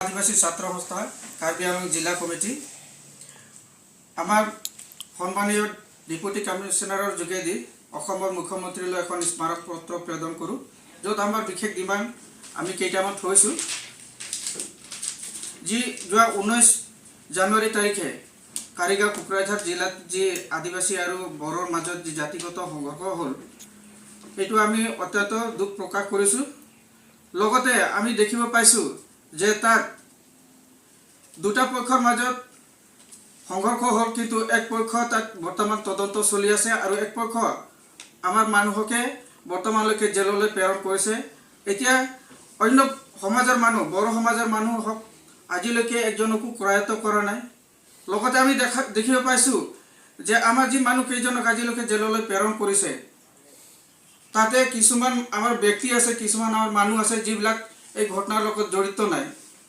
আদিবাসী ছাত্ৰ সংস্থা, কাৰ্বি আংলং জিলা কমিটি, আমাৰ সন্মানীয় ডিপুটি কমিশ্যনাৰৰ যোগেদি অসমৰ মুখ্যমন্ত্ৰীলৈ এখন স্মাৰক পত্ৰ প্ৰেৰণ কৰোঁ, য'ত আমাৰ বিশেষ ডিমাণ্ড আমি কেইটামান থৈছোঁ। যি যোৱা 19 জানুৱাৰী তাৰিখে কাৰিগাঁও, কোকৰাঝাৰ জিলাত যি আদিবাসী আৰু বড়োৰ মাজত যি জাতিগত সংঘৰ্ষ হ'ল, সেইটো আমি অত্যন্ত দুখ প্ৰকাশ কৰিছোঁ। লগতে আমি দেখিব পাইছোঁ যে তাত দুটা পক্ষৰ মাজত সংঘৰ্ষ হ'ল, কিন্তু এক পক্ষ তাত বৰ্তমান তদন্ত চলি আছে আৰু এক পক্ষ আমাৰ মানুহকে বৰ্তমানলৈকে জেললৈ প্ৰেৰণ কৰিছে। এতিয়া অন্য সমাজৰ মানুহ, বড়ো সমাজৰ মানুহ হওক, আজিলৈকে একজনকো কৰায়ত্ব কৰা নাই। লগতে আমি দেখিব পাইছোঁ যে আমাৰ যি মানুহ কেইজনক আজিলৈকে জেললৈ প্ৰেৰণ কৰিছে, তাতে কিছুমান আমাৰ ব্যক্তি আছে, কিছুমান আমাৰ মানুহ আছে, যিবিলাক এই ঘটনাৰ লগত জড়িত নাই।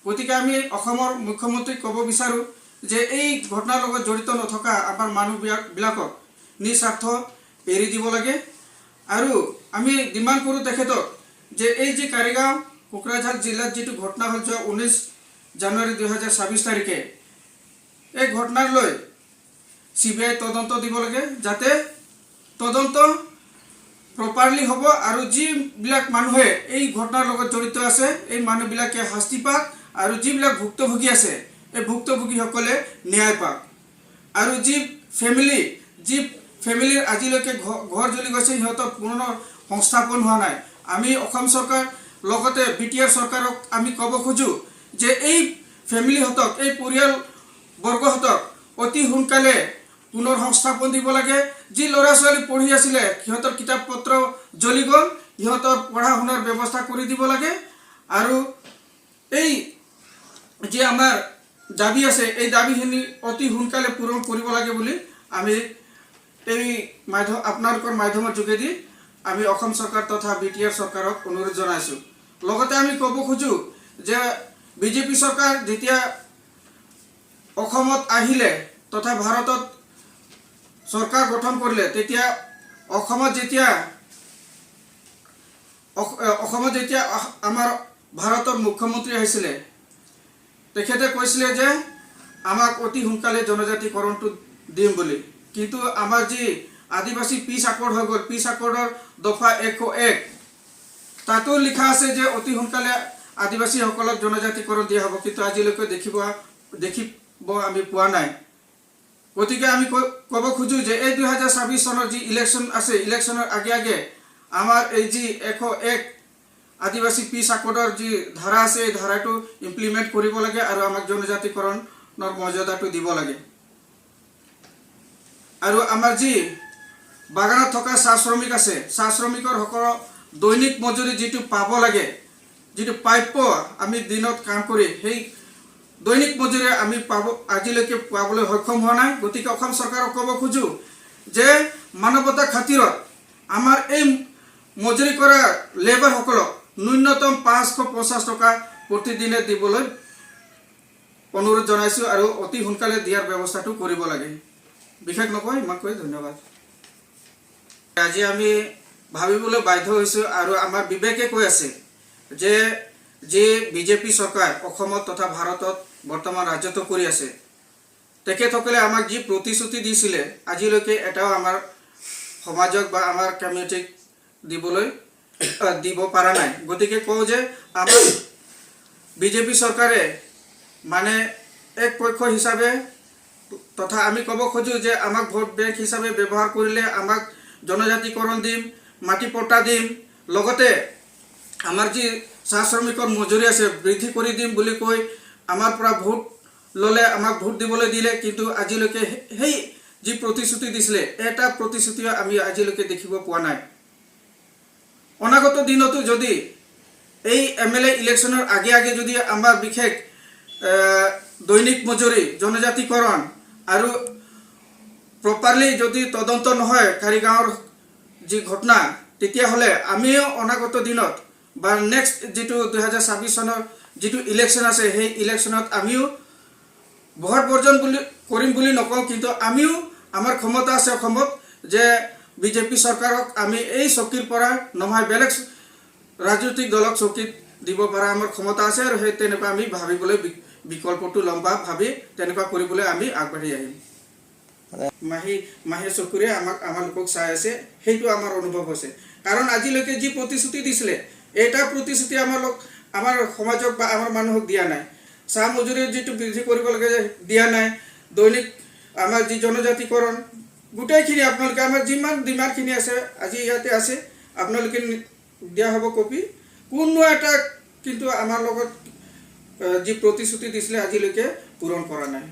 গতিকে আমি অসমৰ মুখ্যমন্ত্ৰীক ক'ব বিচাৰোঁ যে এই ঘটনাৰ লগত জড়িত নথকা আমাৰ মানুহবিলাকক নিস্বাৰ্থ এৰি দিব লাগে। আৰু আমি ডিমাণ্ড কৰোঁ তেখেতক যে এই যি কাৰিগাঁও, কোকৰাঝাৰ জিলাত যিটো ঘটনা হ'ল যোৱা 19 জানুৱাৰী 2026 তাৰিখে, এই ঘটনাৰ লৈ চিবিআই তদন্ত দিব লাগে, যাতে তদন্ত প্ৰপাৰলি হ'ব আৰু যিবিলাক মানুহে এই ঘটনাৰ লগত জড়িত আছে, এই মানুহবিলাকে শাস্তি পাক আৰু যিবিলাক ভুক্তভোগী আছে, এই ভুক্তভোগীসকলে ন্যায় পাক। আৰু যি ফেমিলিৰ আজিলৈকে ঘৰ জ্বলি গৈছে, সিহঁতৰ পুনৰ সংস্থাপন হোৱা নাই। আমি অসম চৰকাৰ, লগতে বিটিআৰ চৰকাৰক আমি ক'ব খোজোঁ যে এই ফেমিলিহঁতক, এই পৰিয়াল বৰ্গহঁতক অতি সোনকালে পুনৰ সংস্থাপন দিব লাগে। যি ল'ৰা ছোৱালী পঢ়ি আছিলে, সিহঁতৰ কিতাপ পত্ৰ জ্বলি গ'ল, সিহঁতৰ পঢ়া শুনাৰ ব্যৱস্থা কৰি দিব লাগে। আৰু এই যি আমাৰ দাবী আছে, এই দাবীখিনি অতি সোনকালে পূৰণ কৰিব লাগে বুলি আমি এই মাধ্যম, আপোনালোকৰ মাধ্যমৰ যোগেদি আমি অসম চৰকাৰ তথা বিটিআৰ চৰকাৰক অনুৰোধ জনাইছোঁ। লগতে আমি ক'ব খোজোঁ যে বিজেপি চৰকাৰ যেতিয়া অসমত আহিলে তথা ভাৰতত চৰকাৰ গঠন কৰিলে, তেতিয়া অসমত যেতিয়া আমাৰ ভাৰতৰ মুখ্যমন্ত্ৰী আহিছিলে, তেখেতে কৈছিলে যে আমাক অতি সোনকালে জনজাতিকৰণটো দিম বুলি। কিন্তু আমাৰ যি আদিবাসী পিচ আকৰ্ড হৈ গ'ল, পিচ আকৰ্ডৰ দফা 101, তাতো লিখা আছে যে অতি সোনকালে আদিবাসীসকলক জনজাতিকৰণ দিয়া হ'ব। কিন্তু আজিলৈকে দেখিব আমি পোৱা নাই। গতিকে আমি ক'ব খোজোঁ যে এই 2026 চনৰ যি ইলেকশ্যন আছে, ইলেকশ্যনৰ আগে আগে আমাৰ এই যি 101 আদিবাসী পিচ আকৰ্ডৰ যি ধাৰা আছে, এই ধাৰাটো ইমপ্লিমেণ্ট কৰিব লাগে আৰু আমাক জনজাতিকৰণৰ মৰ্যাদাটো দিব লাগে। আৰু আমাৰ যি বাগানত থকা চাহ শ্ৰমিক আছে, চাহ শ্ৰমিকৰ সকলৰ দৈনিক মজুৰি যিটো পাব লাগে, যিটো প্ৰাপ্য আমি দিনত কাম কৰি, সেই দৈনিক মজুৰি আমি আজিলৈকে পাবলৈ সক্ষম হোৱা নাই। গতিকে অসম চৰকাৰক ক'ব খোজোঁ যে মানৱতা খাতিৰত আমাৰ এই মজুৰি কৰা লেবাৰসকলক ন্যূনতম 550 টকা প্ৰতিদিনে দিবলৈ অনুৰোধ জনাইছোঁ আৰু অতি সোনকালে দিয়াৰ ব্যৱস্থাটো কৰিব লাগে। বিশেষ নকয়, ইমান কৈ ধন্যবাদ। আজি আমি ভাবিবলৈ বাধ্য হৈছোঁ আৰু আমাৰ বিবেকে কৈ আছে যে যি বিজেপি চৰকাৰ অসমত তথা ভাৰতত বৰ্তমান ৰাজত্ব কৰি আছে, তেখেতসকলে আমাক যি প্ৰতিশ্ৰুতি দিছিলে, আজিলৈকে এটাও আমাৰ সমাজক বা আমাৰ কমিউনিটিক দিব পৰা নাই। গতিকে কওঁ যে আমাৰ বিজেপি চৰকাৰে মানে এক পক্ষ হিচাপে তথা আমি ক'ব খোজোঁ যে আমাক ভোট বেংক হিচাপে ব্যৱহাৰ কৰিলে, আমাক জনজাতিকৰণ দিম, মাটি পট্টা দিম, লগতে আমাৰ যি চাহ শ্ৰমিকৰ মজুৰি আছে বৃদ্ধি কৰি দিম বুলি কৈ আমাৰ পৰা ভোট ল'লে, আমাক ভোট দিবলৈ দিলে। কিন্তু আজিলৈকে সেই যি প্ৰতিশ্ৰুতি দিছিলে, এটা প্ৰতিশ্ৰুতিও আমি আজিলৈকে দেখিব পোৱা নাই। অনাগত দিনতো যদি এই এমএলএ ইলেকশ্যনৰ আগে আগে যদি আমাৰ বিশেষ দৈনিক মজুৰি, জনজাতিকৰণ আৰু প্ৰপাৰলি যদি তদন্ত নহয় কাৰিগাঁৱৰ যি ঘটনা, তেতিয়াহ'লে আমিও অনাগত দিনত বা নেক্সট যিটো 2026 চনৰ যিটো ইলেকশ্যন আছে, সেই ইলেকশ্যনত আমিও ভোট বৰ্জন বুলি কৰিম বুলি নকওঁ, কিন্তু আমিও আমাৰ ক্ষমতা আছে অসমত যে বিজেপি চৰকাৰক আমি এই চকীৰ পৰা নমাই বেলেগ ৰাজনৈতিক দলক চকীত দিব পৰা আমাৰ ক্ষমতা আছে আৰু সেই তেনেকুৱা আমি ভাবিবলৈ বিকল্পটো ল'ম বা ভাবি তেনেকুৱা কৰিবলৈ আমি আগবাঢ়ি আহিম। মাহী মাহী চকুৰে আমাক আমালোকক চাই আছে, সেইটো আমাৰ অনুভৱ হৈছে। কাৰণ আজিলৈকে যি প্ৰতিশ্ৰুতি দিছিলে, এটা প্ৰতিশ্ৰুতি আমাৰ সমাজক বা আমাৰ মানুহক দিয়া নাই। চাহ মজুৰিৰ যিটো বৃদ্ধি কৰিব লাগে, দিয়া নাই। দৈনিক আমাৰ যি জনজাতিকৰণ, গোটেইখিনি আপোনালোকে আমাৰ যিমান ডিমাণ্ডখিনি আছে, আজি ইয়াতে আছে, আপোনালোকে দিয়া হ'ব কপি। কোনো এটা কিন্তু আমাৰ লগত যি প্ৰতিশ্ৰুতি দিছিলে, আজিলৈকে পূৰণ কৰা নাই।